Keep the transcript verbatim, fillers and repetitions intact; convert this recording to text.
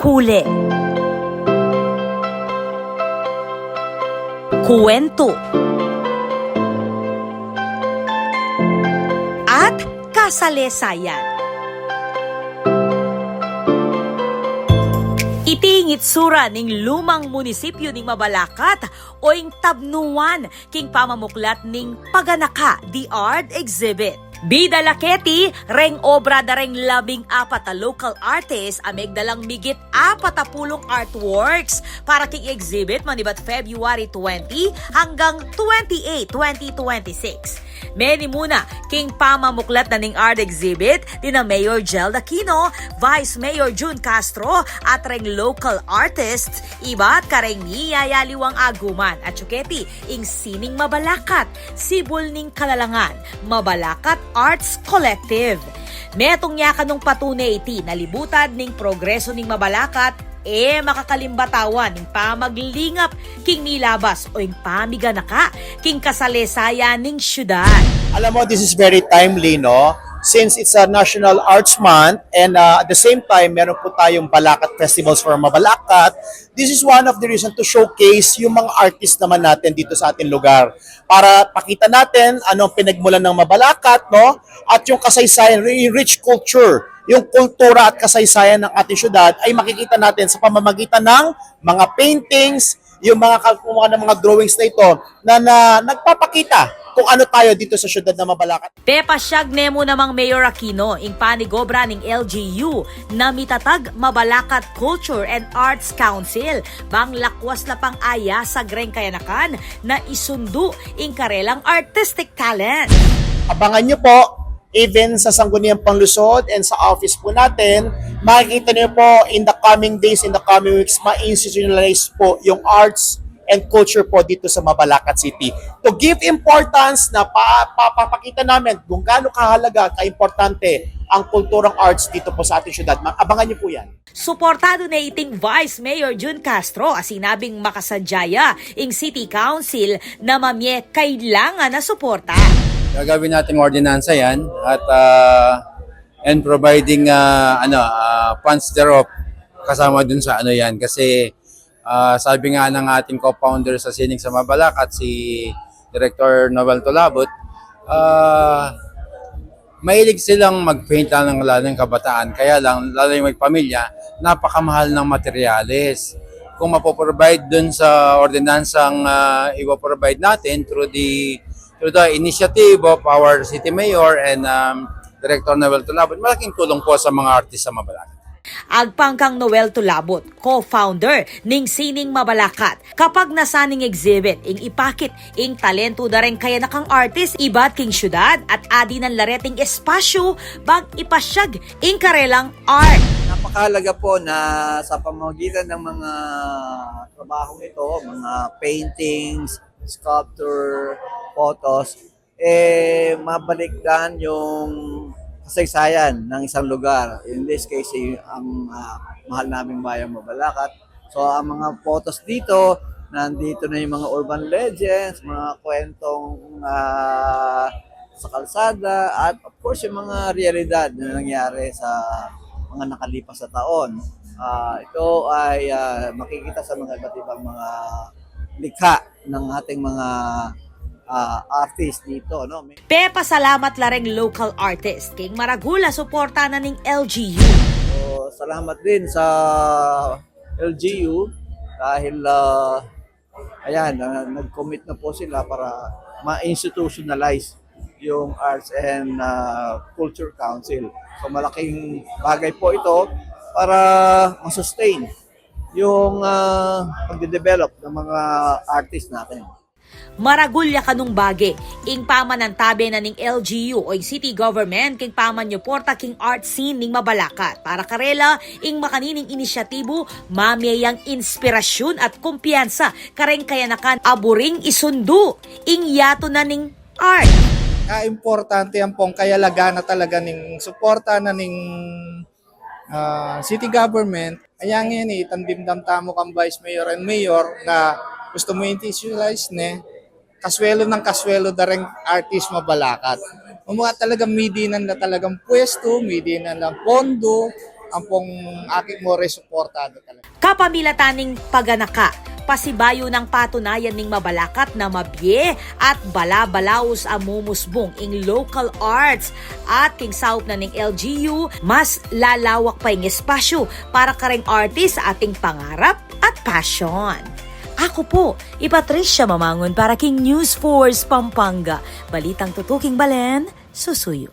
Pule. Kuwentu. At kasalesayan. Iti ing itsura ning lumang munisipyu ning Mabalacat o ing Tabnuan king pamamuklat ning Paganaka, The Art Exhibit. Bida la keti, reng obra da reng labing apat a local artist a megdalang migit apat a pulung artworks para king exhibit manibat February twenty hanggang twenty-eight, twenty twenty-six. Meni muna king pamamuklat na ning art exhibit nina Mayor Jel Aquino, Vice Mayor Jun Castro, at reng local artists ibat kareng miyayaliwang aguman. At suketi ing Sining Mabalacat, Sibul ning Kalalangan, Mabalacat Arts Collective. Metung ya kanung patune iti na libutad ning progreso ning Mabalacat, e makakalimbatawan ing pamaglingap king milabas o ing pamiganaka king kasalesayan ning syudad. Alam mo, this is very timely, no? Since it's a National Arts Month and uh, at the same time, meron po tayong Balacat Festivals for Mabalacat, this is one of the reason to showcase yung mga artist naman natin dito sa ating lugar. Para pakita natin anong pinagmulan ng Mabalacat, no? At yung kasaysayan, yung rich culture, yung kultura at kasaysayan ng ating syudad ay makikita natin sa pamamagitan ng mga paintings, yung mga kagumuhan ng mga drawings na ito na, na nagpapakita kung ano tayo dito sa syudad ng Mabalacat. Pepasyag ne mu namang Mayor Aquino ing panigobra ning L G U na mitatag Mabalacat Culture and Arts Council, bang lakwas la pang aya sa greng kayanakan na isundu ing karelang artistic talent. Abangan nyo po, even sa Sangguniang Panlusod and sa office po natin, makikita nyo po in the coming days, in the coming weeks, ma-institutionalize po yung arts and culture po dito sa Mabalacat City. To give importance na pa, papapakita namin kung gaano kahalaga at kaimportante ang kulturang arts dito po sa ating syudad. Ma-, abangan niyo po yan. Suportado ne iting Vice Mayor Jun Castro a sinabing makasadya ya ing City Council na mamye kailangan na suporta. Gagawin nating ordinansa yan at ah, and providing ah, ano ah, funds thereof kasama dun sa ano yan kasi ah, sabi nga ng ating co-founder sa Sining sa Mabalacat, si Director Noel Tulabut, ah, mahilig silang mag-paint, lalo ng, lalo ng kabataan. Kaya lang, lalo yung may pamilya, napakamahal ng materyales. Kung mapoprovide dun sa ordinansang ah, ipoprovide natin through the, through the initiative of our city mayor and um, Director Noel Tulabut, malaking tulong po sa mga artist sa Mabalacat. Agpang kang Noel Tulabut, co-founder ning Sining Mabalacat, kapag nasaning exhibit ing ipakit ing talentu da reng kayanakang artist ibat king syudad at adinan la reting espasyu bang ipasyag ing karelang art. Napakahalaga po na sa pamamagitan ng mga trabahong ito, mga paintings, sculpture, photos, eh, mabalikdan yung kasaysayan ng isang lugar. In this case, eh, ang ah, mahal naming bayang Mabalacat. So, ang mga photos dito, nandito na yung mga urban legends, mga kwentong ah, sa kalsada, at of course, yung mga realidad na nangyari sa mga nakalipas na taon. Ah, ito ay ah, makikita sa mga iba't ibang mga likha ng ating mga ah, artist dito, no? Pepasalamat la reng local artist king maragul a suporta na ning L G U. So, salamat din sa L G U dahil ah, ayan, ah, nag-commit na po sila para ma-institutionalize yung Arts and ah, Culture Council. So, malaking bagay po ito para ma-sustain yung ah, pagde-develop ng mga artist natin. Maragul ya kanung bage ing pamanantabe na ning L G U o ing city government king pamanyuporta king art scene ning Mabalacat. Para karela, ing makanining inisyatibu mamie yang inspirasyun at kumpiyansa kareng kayanakan a buring isundu ing yatu na ning art. Kaimportante ampong kayalaga na talaga ning suporta na ning ah, city government, aya ngeni, itang dimdam tamu kang vice mayor and mayor na gusto mu i-institutionalize ne, kaswelo nang kaswelo da reng artist Mabalacat. Kumbaga talagang midinan la talagang pwesto, midinan la pondo, Ampong aki mu re suportado talaga. Kapamilatan ning paganaka, pasibayu nang patunayan ning mabalakat na mabie at balabalaus a mumusbung ing local arts at king saup na ning L G U, mas lalawak pa ing espasyu para kareng artist sa ating pangarap at passion. Ako po, i Patricia Mamangun para king News Force Pampanga. Balitang tutuking balen, susuyu.